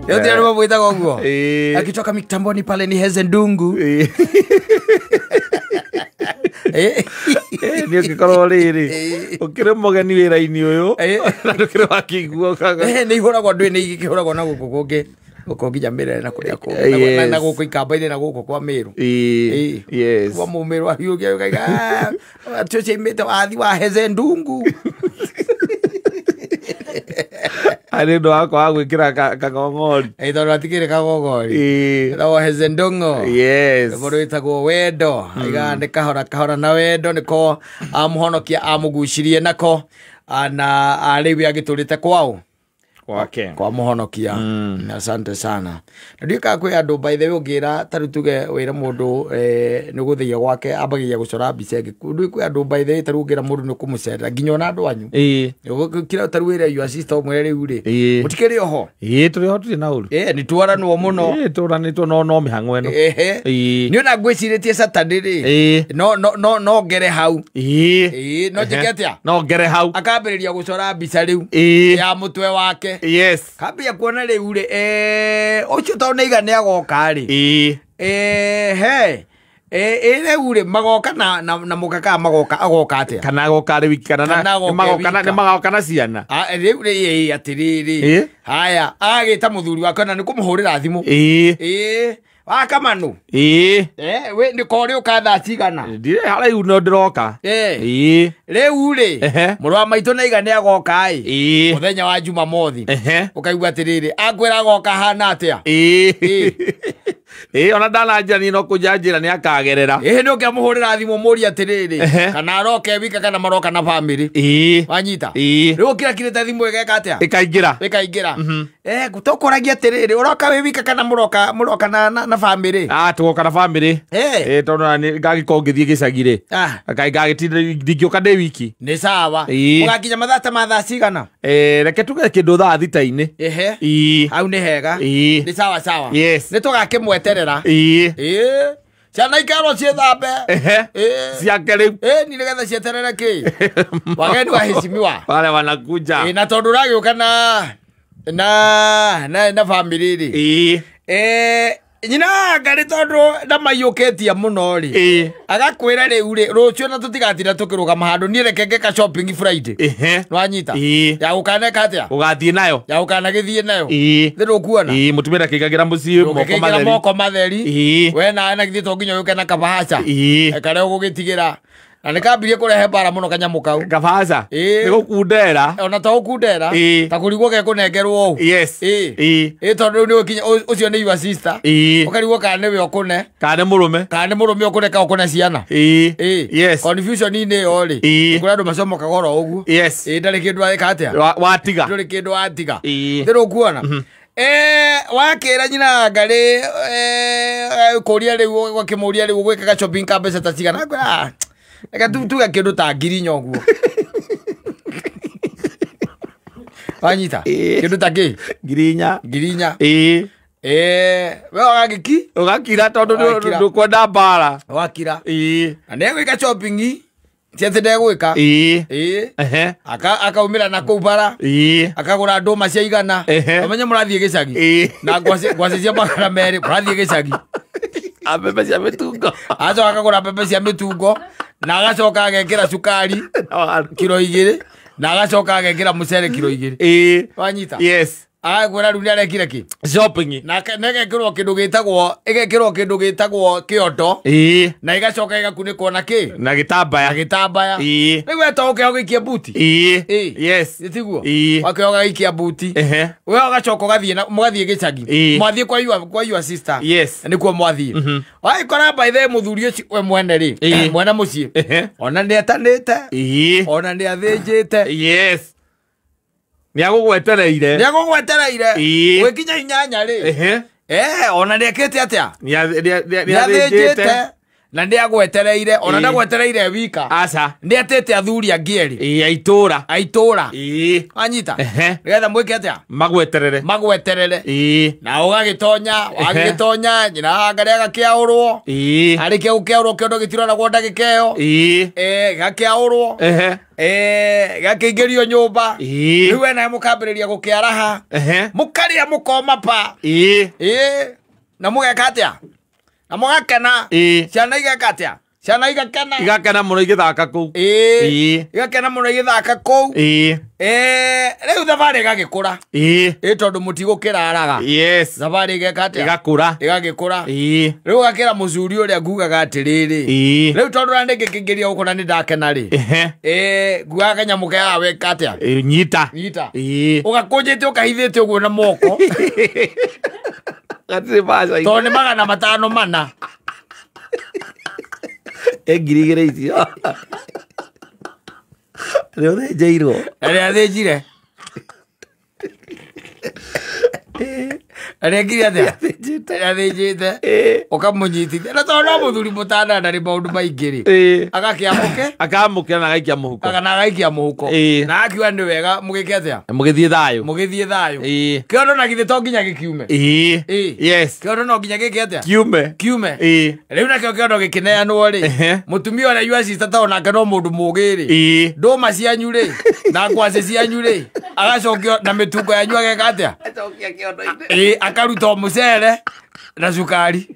Yote alikuwa mwita ũguo. Akitoka mitamboni pale ni Heze Ndungu. Nĩ ũngĩkorwo rĩrĩ ũkĩrĩ mũgeni wĩra-inĩ ũyũ na ndũkĩrĩ wakĩigua nĩ ihũragwo ndũĩ nĩ igĩkĩhũragwo na gũkũ kũngĩ gũkũ nginya Mĩrere na kũrĩa kũngĩ na gũkũ Ikamba-inĩ na gũkũ kwa Mĩrũ. Yes. Kwa Mũmĩrũ ahiũkia ũkaiga atĩ ũcio aimĩte wathi wa Heze Ndungu. Arĩ ũndũ wa kwaga gwĩkĩra kang'ong'ori. Tondũ atikĩrĩ kang'ong'ori. Ĩtagwo Heze Ndung'u. Yes. Mũndũ wĩtagwo Wendo. Aigaga nĩ kahora kahora na wendo nĩko amũhonokia amũgucirie nako na rĩu agĩtũrĩte kwao. Kwake. Kwa mũhonokia. Asante sana. Na ndiũĩ kana kwĩ andũ by the way ũngĩra ta rĩu tuge wĩre mũndũ nĩ ũgũthiĩ gwake ambagĩria gũcora mbica ĩngĩ. Ndiũĩ kwĩ andũ by the way ta rĩu ũngĩra mũndũ nĩ ũkũmũcerera nginya ona andũ anyu. Kira ta rĩu wĩre your sister ũmwĩre rĩu rĩ. Mũtikĩrĩ oho. Tũrĩ oho tũtirĩ na ũru. Nĩ twaranwo mũno. Tũranĩtwo no mĩhang'o ĩno. Nĩ ona ngwĩcirĩtie Saturday rĩ. No ngere hau. No njĩke atĩa? No ngere hau. Akambĩrĩria gũcora mbica rĩu ya mũtwe wake. Yes. Kambia kuona rĩu rĩ ũcio tondũ nĩ aiga nĩ agoka rĩ. He rĩu rĩ magoka na mũka kana magoka agoka atĩa? Kana agoka rĩ wiki kana nĩ magoka na ciana. Rĩu rĩ atĩrĩrĩ. Haya agĩta mũthuri wake na nĩ kũmũhũrĩra thimũ. Wa Kamanu. We nĩ ko ũrĩũka thaa cigana? Ndirĩ haraihu no ndĩroka. Rĩu rĩ mũrũ wa maitũ nĩ aiga nĩ agoka ĩ mũthenya wa Jumamothi. Ũkaigua atĩrĩrĩ akwĩra agoka hana atĩa? Ona ndananjĩra niĩ no kũnjanjĩra nĩ akagerera. Nĩ ũkĩamũhũrĩra thimũ mũrie atĩrĩrĩ kana aroke wika kana maroka na bamĩrĩ. Wanyita? Rĩu ũkĩrakirĩte thimũ ĩgeka atĩa? Ĩkaingĩra. Ĩkaingĩra. Tũkũragia atĩrĩrĩ ũroka wĩ wika kana mũroka na bamĩrĩ? Tũgoka na bamĩrĩ. Tondũ nĩ ngagĩkorwo ngĩthiĩ gĩcagi rĩ. Ngagĩtinda ndingĩũka ndĩ wiki. Nĩ sawa. Mũgakinya mathaa ta ma thaa cigana? Reke tuge kĩndũ thaa thita-inĩ. Hau nĩ hega. Nĩ sawa sawa. Yes. Nĩ tũgakĩmweterera. Ciana ikerwo ciĩthambe. Ciake rĩu. Ni nĩgetha cieterere kĩ? Wageni waheshimiwa. Wale wanakuja. Na tondũ ũragĩũka na bamĩrĩ rĩ. Nyina ngarĩ tondũ ndamaiyũkĩtie mũno rĩ. Agakwĩra rĩu rĩ rũciũ na tũtigatinda tũkĩrũgama handũ niĩ reke ngeka shopping Friday. Nĩwanyita? Ya gũkaneka atĩa? Ũgathiĩ nayo. Ya gũkanagĩthiĩ nayo. Thĩ ndũkuona? Mũtumia ndakĩingagĩra mũciĩ moko matheri. Moko matheri. We nawe na githĩ to nginya ũke na kabahaca. Karĩa ũgũgĩtigĩra. Na nĩ kambirie kũrehe mbara mũno kanyamũ kau. Kabahaca? Nĩ gũkundera. Ona to gũkundera. Ta kũrigwo gekũnengerwo ũũ. Yes. Tondũ rĩu nĩ ũkinya ũcio nĩ your sister. Ũkarigwo kana nĩwe ũkũne. Kana nĩ mũrũme. Kana nĩ mũrũme ũkũne kana ũkũne ciana. Yes. Confusion-inĩ ĩyo rĩ. Kũrĩ andũ macomokaga oro ũguo. Yes. Ndarĩ kĩndũ weka atĩa? Watiga. Ndũrĩ kĩndũ watiga. Ndĩrũkuona? Wakĩra nyina ngarĩ kũria rĩu ũgakĩmũria rĩu ũgwĩkaga shopping ka mbeca ta cigana. Akwĩra reke tuge kĩndũ ta 4,000 ũguo. Wanyita? Kĩndũ ta kĩ? 4,000. 4,000. We ũgagĩki? Ũgakira tondũ ndũkwenda mbara. Ũgakira. Na nĩegwĩka shopping ti atĩ ndegwĩka. Akaumĩra na kũu bara. Akagũra ndũma cia 100. Ũmenye mũrathiĩ gĩcagi. Na ngwacĩ cia 200 mũrathiĩ gĩcagi. Mbembe cia mĩtungo. Acoka akagũra mbembe cia mĩtungo na agacoka agekĩra cukari kiro 2 na agacoka agekĩra mũcere kiro 2. Wanyita? Yes. Agwĩra rĩu nĩarekire kĩ? Shopping. Na ĩgekĩrwo kĩndũ gĩtagwo ĩgekĩrwo kĩndũ gĩtagwo kĩondo. Na ĩgacoka ĩgakunĩkwo na kĩ? Na gĩtambaya. Na gĩtambaya. Rĩu we to ũke ũgĩikie buti. Yes. Nĩ tiguo? Ũke ũgagĩikia buti. We ũgacoka ũgathiĩ na mũgathiĩ gĩcagi. Mwathiĩ kwa your sister. Yes. Nĩkuo mwathiĩ. Wagĩkora by the way mũthuri ũcio we mwene rĩ. Mwene mũciĩ. Ona nĩetanĩte. Ona nĩathĩnjĩte. Yes. Nĩ agũgwetereire. Nĩ agũgwetereire. Gwĩkinya 8 rĩ. Ona nĩekĩte atĩa? Nĩ athĩnjĩte. Na nĩ agwetereire ona ndagwetereire wika. Aca. Nĩ atĩte athuri angĩ erĩ. Ĩĩ aitũra. Aitũra. Ĩĩ. Wanyita. Nĩgetha mwĩke atĩa? Magweterere. Magweterere. Ĩĩ. Na ũgagĩtonya, wagĩtonya nyina wa Ngarĩ agakĩaũrwo. Ĩĩ. Arĩkia gũkĩaũrwo kĩondo gĩtironagwo ndagĩka ĩyo. Ĩĩ. Gakĩaũrwo. Gakĩingĩrio nyũmba. Ĩĩ. Rĩu we nawe mũkambĩrĩria gũkĩaraha. Mũkarĩa mũkoma pa. Ĩĩ. Ĩĩ. Na mũgeka atĩa? Na mũgakena. Ciana igeka atĩa? Ciana igakena. Igakena mũno igĩthaka kũu. Ĩĩ. Igakena mũno igĩthaka kũu. Ĩĩ. Rĩu thabarĩ ĩgagĩkũra. Ĩĩ. Ĩĩ tondũ mũtigũkĩraraga. Yes. Thabarĩ ĩgeka atĩa? Ĩgakũra. Ĩgagĩkũra. Ĩĩ. Rĩu ũgakĩra mũcuri ũrĩa ngugaga atĩrĩrĩ. Ĩĩ. Rĩu tondũ na nĩngĩkĩingĩria gũkũ na nĩndakena rĩ. Ĩĩ, ngugaga kanyamũ ke haha weka atĩa? Ĩĩ, nyita. Nyita. Ĩĩ. Ũgakũnjĩte ũkahithĩte ũguo na moko. Gatirĩ mbaca. Tondũ nĩ 504. 2,000 icio. Nĩ ũthĩnjĩirwo. Na nĩ athĩnjire. Arĩekire atĩa? Nĩ athĩnjĩte. Ũkamũnyitithia. Na tondũ no mũthuri mũtana ndarĩ maũndũ maingĩ rĩ. Agakĩamũke. Akamũkĩra na agaikia mũhuko. Na agaikia mũhuko. Na akiuga nĩ wega mũgĩke atĩa? Mũgĩthiĩ thayũ. Mũgĩthiĩ thayũ. Ĩĩ. Kĩondo na githĩ to nginya gĩkiume. Ĩĩ. Yes. Kĩondo no nginya gĩke atĩa? Kiume. Kiume. Ĩĩ. Rĩu nakĩo kĩondo gĩkĩneanwo rĩ. Mũtumia ũrĩa your sister tondũ nake no mũndũ mũũgĩ rĩ. Ĩĩ. Ndũma cianyu rĩ na ngwacĩ cianyu rĩ agacokio na mĩtungo yanyu ageka atĩa? Acokia kĩondo-inĩ. Ĩĩ, akaruta o mũcere na cukari.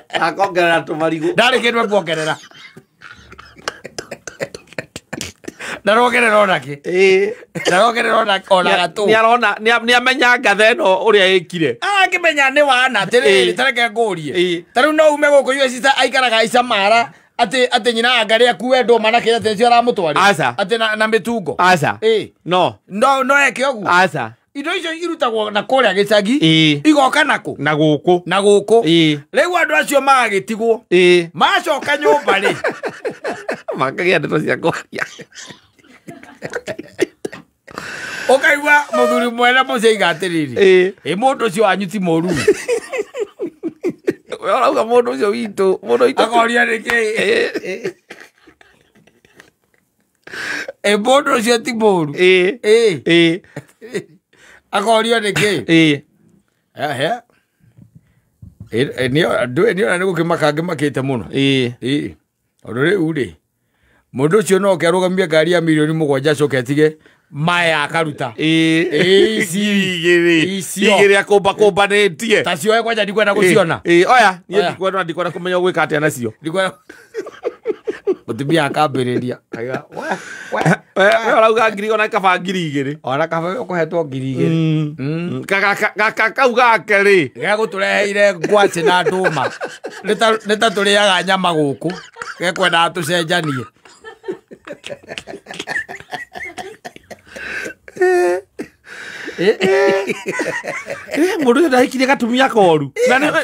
Akongerera tũmarigũ. Ndarĩ kĩndũ ekuongerera. Ndarongerera onakĩ. Ĩĩ. Ndarongerera ona gatũ. Nĩarona nĩamenya ngatha ĩno ũrĩa ĩkire. Akĩmenya nĩ wana atĩrĩrĩ tareke ngũrie. Ta rĩu no ume gũkũ your sister aikaraga Icamara atĩ nyina wa Ngarĩ akue ndũma na kĩrĩa atĩ nĩcio aramũtwarĩra. Aca. Atĩ na mĩtungo. Aca. Ĩĩ. No. No eke ũguo. Aca. Indo icio irutagwo na kũrĩa gĩcagi. Ĩĩ. Igoka nakũ? Na gũkũ. Na gũkũ. Ĩĩ. Rĩu andũ acio magagĩtigwo. Ĩĩ. Macoka nyũmba rĩ. Makagĩa ndeto cia kwaria. Ũkaigua mũthuri mwene mũciĩ aiga atĩrĩrĩ. Ĩĩ. Ĩ mũndũ ũcio wanyu ti mũũru. We ũrauga mũndũ ũcio witũ, mũndũ witũ. Akoria nĩkĩ? Ĩĩ. Ĩ mũndũ ũcio ti mũũru. Ĩĩ. Ĩĩ. Ĩĩ. Akorio nĩkĩ? Ĩĩ. Ehe. Nĩ ona nĩ gũkĩmaka ngĩmakĩte mũno. Ĩĩ. Ĩĩ. Tondũ rĩu rĩ mũndũ ũcio no oke arũgamie ngari ya 7 milioni acoke atige maya akaruta. Ĩĩ. Ici. Igĩrĩ. Icio. Igĩrĩ akũmbakũmbanĩtie. Ta cioe kwanja ndikwenda gũciona. Ĩĩ, oya, niĩ Oya. ndikwenda kũmenya ũgwĩka atĩa nacio. Ndikwenda. Mũtumia akambĩrĩria. Akauga, we, We ũrauga ngiri ona kaba 2,000. Ona kaba ũkũhetwo 2,000. Gaka kau gake rĩ. Gegũtũreheire ngwacĩ na ndũma. Nĩ ta tũrĩaga nyama gũkũ. Gekwendaga tũcenjanie. Mũndũ ũcio ndahikirie gatumia koru.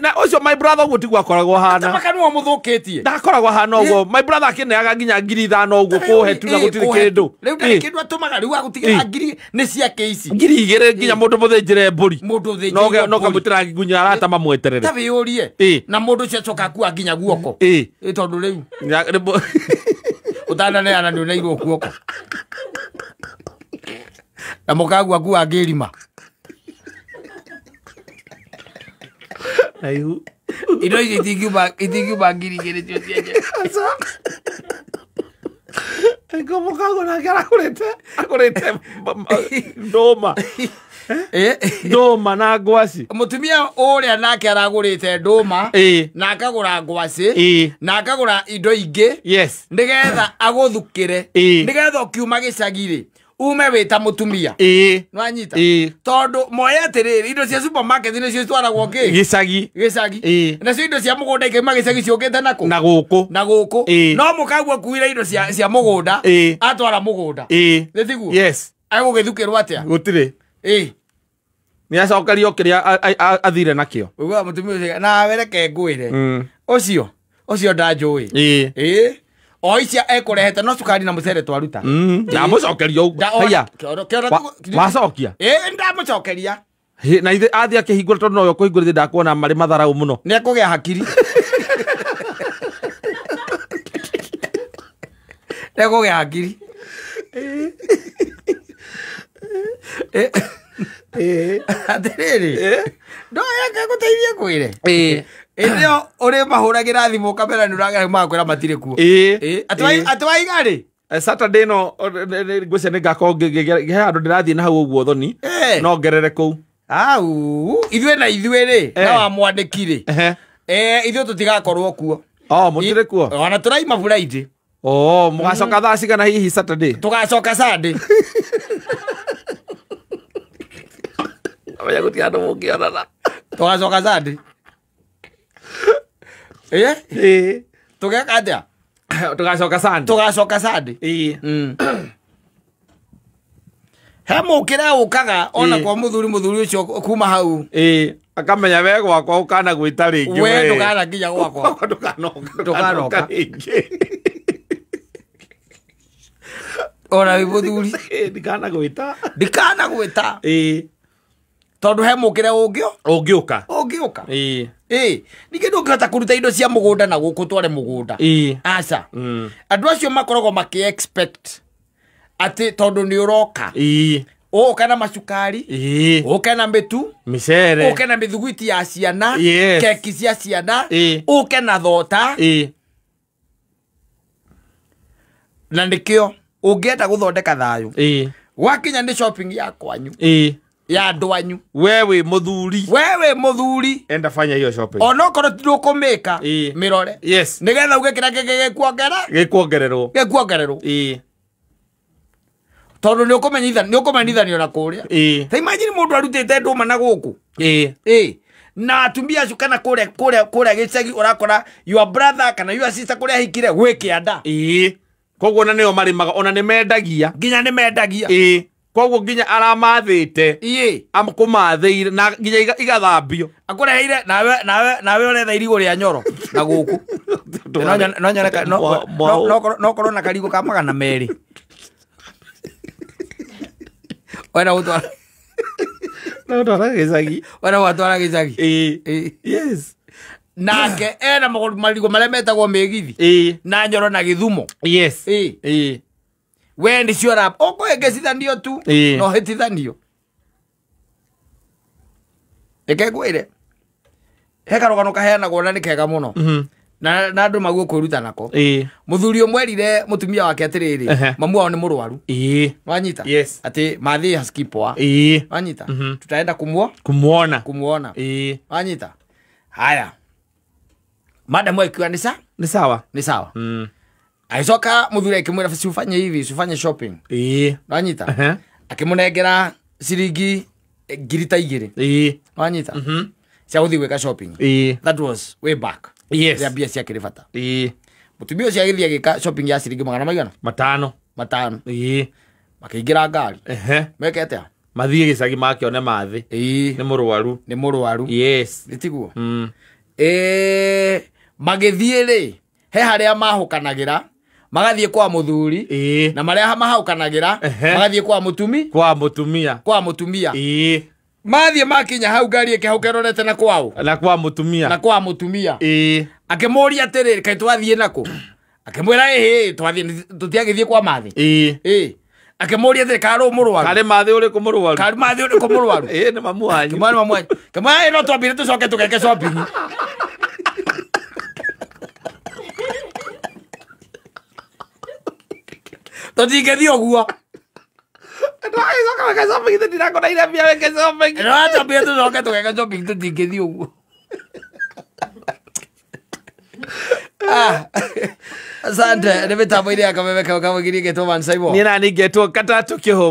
Na ũcio my brother ũguo tiguo akoragwo ahana. Makanua mũthũkĩtie. Ndakoragwo ahana ũguo. My brother akĩneaga nginya 5,000 ũguo kũhe tu na gũtirĩ kĩndũ. Rĩu ndarĩ kĩndũ atũmaga rĩu agũtigĩra ngiri nĩ ciake ici. 2,000 nginya mũndũ mũthĩnjĩre mbũri. Mũndũ ũthĩnjĩirwo No kamũtĩra nginya arata mamweterere. Ta wĩyũrie. Na mũndũ ũcio acoka akua nginya guoko. Ĩĩ. Ĩ tondũ rĩu ũtananeana nĩ ũneirwo guoko. Na mũkagua akua ngĩrima. Aihu. Indo ici itingiuma 2,000 cio cienye. Ngo mũkagua nake aragũrĩte ndũma. Ndũma na ngwacĩ. Mũtumia ũrĩa nake aragũrĩte ndũma na akagũra ngwacĩ na akagũra indo ingĩ. Yes. Nĩgetha agũthukĩre. Nĩgetha ũkiuma gĩcagi rĩ ume wĩta mũtumia. Nĩwanyita? Tondũ moe atĩrĩrĩ indo cia supermarket nĩcio citwaragwo kĩ? Gĩcagi. Gĩcagi. Nacio indo cia mũgũnda ikauma gĩcagi ciũkĩte nakũ? Na gũkũ. Na gũkũ. No mũkagua akuire indo cia mũgũnda atwara mũgũnda. Nĩ tiguo? Yes. Egũgĩthukĩrwo atĩa? Gũtirĩ. Ĩĩ. Nĩ acokerio kĩrĩa athire nakĩo. Ũiguaga mũtumia ũcio nawe reke ngwĩre. Ũcio ũcio ndanjũĩ. Ĩĩ. O icia ekũrehete no cukari na mũcere twaruta. Ndamũcokeria ũguo. Haiya. Wacokia? Ĩĩ ndamũcokeria. Na ithe athi akĩhingũra tondũ nowe ũkũhingũra ithe ndakuona marĩ matharau mũno. Nĩ ekũgĩa hakiri. Nĩ ekũgĩa hakiri. Atĩrĩrĩ, no gũteithie kwĩre. Ĩndĩ ĩyo ũrĩ mahũragĩra thimũ ũkamera nĩ ũragera magakwĩra matirĩ kuo. Atĩ waiga rĩ? Saturday no ngwĩciria nĩ ngakorwo he handũ ndĩrathiĩ na hau ũguo thoni no ngerere kũu. Au, ithuĩ na ithuĩ rĩ, na wa mwandĩki rĩ. Ithuĩ tũtigakorwo kuo. Oh, mũtirĩ kuo? Ona tũraima Friday. Oh, mũgacoka thaa cigana hihi Saturday? Tũgacoka Sunday. Amenya gũtirĩ handũ mũngĩonana. Tũgacoka Sunday. Tũgeka atĩa? Tũgacoka Sunday. Tũgacoka Sunday. He mũkĩra ũkaga ona kwa mũthuri ũcio kuma hau. Akamenya we gwakwa ũkana gwĩta rĩngĩ. We ndũkana nginya gwakwa. Ndũkanoka rĩngĩ. Ona wĩ mũthuri. Ndikana gwĩta. Ndikana gwĩta. Tondũ he mũkĩra ũngĩũka. Ũngĩũka. Ningĩ ndũngĩhota kũruta indo cia mũgũnda na gũkũ tware mũgũnda. Aca. Andũ acio makoragwo makĩ expect atĩ tondũ nĩ ũroka. Ũke na macukari. Ũke na mĩtu. Mĩcere. Ũke na mĩthugwiti ya ciana. Keki cia ciana. Ũke na thota. Na nĩkĩo ũngĩenda gũthondeka thayũ. Gwakinya nĩ shopping ya kwanyu. Ya andũ anyu. Wewe mũthuri. Wewe mũthuri. Enda fanya hiyo shopping. Onokorwo ti ndũkũmĩka. Mĩrore. Yes. Nĩgetha uge kĩrĩa kĩngĩ gĩkuongerera. Gĩkuongererwo. Gĩkuongererwo. Tondũ nĩ ũkũmenyithanio na kũrĩa. Ta imagine mũndũ arutĩte ndũma na gũkũ. Na atumia acio kana kũrĩa gĩcagi ũrakora your brother kana your sister kũrĩa ahikire gwĩ kĩanda. Koguo ona nĩo marĩmaga ona nĩ mendagia. Nginya nĩ mendagia. Koguo nginya aramathĩte. Akũmathĩire na nginya igathambio. Akũreheire nawe ũretha irigũ rĩa nyoro na gũkũ. No korwo na karigũ ka 200. Wena gũtwara. No twara gĩcagi. Wena gwatwara gĩcagi. Yes. Nake ena marigũ marĩa metagwo mĩgithi. Na nyoro na gĩthumo. Yes. We nĩcio ũkũhĩngĩcithanio tu. No hĩtithanio. Reke ngwĩre. He karũgano kaheanagwo na nĩ kega mũno. Na andũ maguo kwĩruta nako. Mũthuri ũmwe erire mũtumia wake atĩrĩrĩ, mamu wao nĩ mũrwaru. Wanyita? Yes. Atĩ mathĩ hasikii poa. Wanyita? Tutaenda kumuona. Kumuona. Wanyita? Haya. Madam akiwa ni sawa? Ni sawa. Ni sawa. Agĩcoka mũthuri akĩmwĩra si ufanye hivi, si ufanye shopping. Wanyita? Akĩmũnengera ciringi 2,000. Wanyita? Cia gũthiĩ gwĩka shopping. That was way back. Yes. Rĩrĩa mbia ciakĩrĩ bata. Mũtumia ũcio agĩthiĩ agĩka shopping ya ciringi magana maigana? 500. 500. Makĩingĩra ngari. Meke atĩa? Mathiĩ gĩcagi makĩone mathĩ. Nĩ mũrwaru. Nĩ mũrwaru. Yes. Nĩ tiguo? Magĩthiĩ rĩ, he harĩa mahũkanagĩra, magathiĩ kwa mũthuri, na marĩa mahũkanagĩra, magathiĩ kwa mũtumi. Kwa mũtumia. Kwa mũtumia. Mathiĩ makinya hau ngari ĩkĩhauka ĩrorete na kwao. Na kwa mũtumia. Na kwa mũtumia. Akĩmũria atĩrĩrĩ, kaĩ twathiĩ nakũ? Akĩmwĩra ĩhĩ, twathiĩ tũtiagĩthiĩ kwa mathĩ. Akĩmũria atĩrĩ, karĩ mũrwaru? Karĩ mathĩ ũrĩkũ mũrwaru? Karĩ mathĩ ũrĩkũ mũrwaru? Nĩ mamu wanyu. Nĩ mamu wanyu. Akĩmwĩra no twambire tũcoke tũgeke shopping. Tũtingĩthiĩ ũguo. Twagĩcoka gwĩka shopping tũtirakoraire mbia wĩke shopping. No twambire tũcoke tũgeke shopping tũtingĩthiĩ ũguo. Asante, nĩ mĩtambo-inĩ ya kameme kau kamũgirie ngetwo Man Saimo. Niĩ nani ngetwo Katatũ Kĩhũ.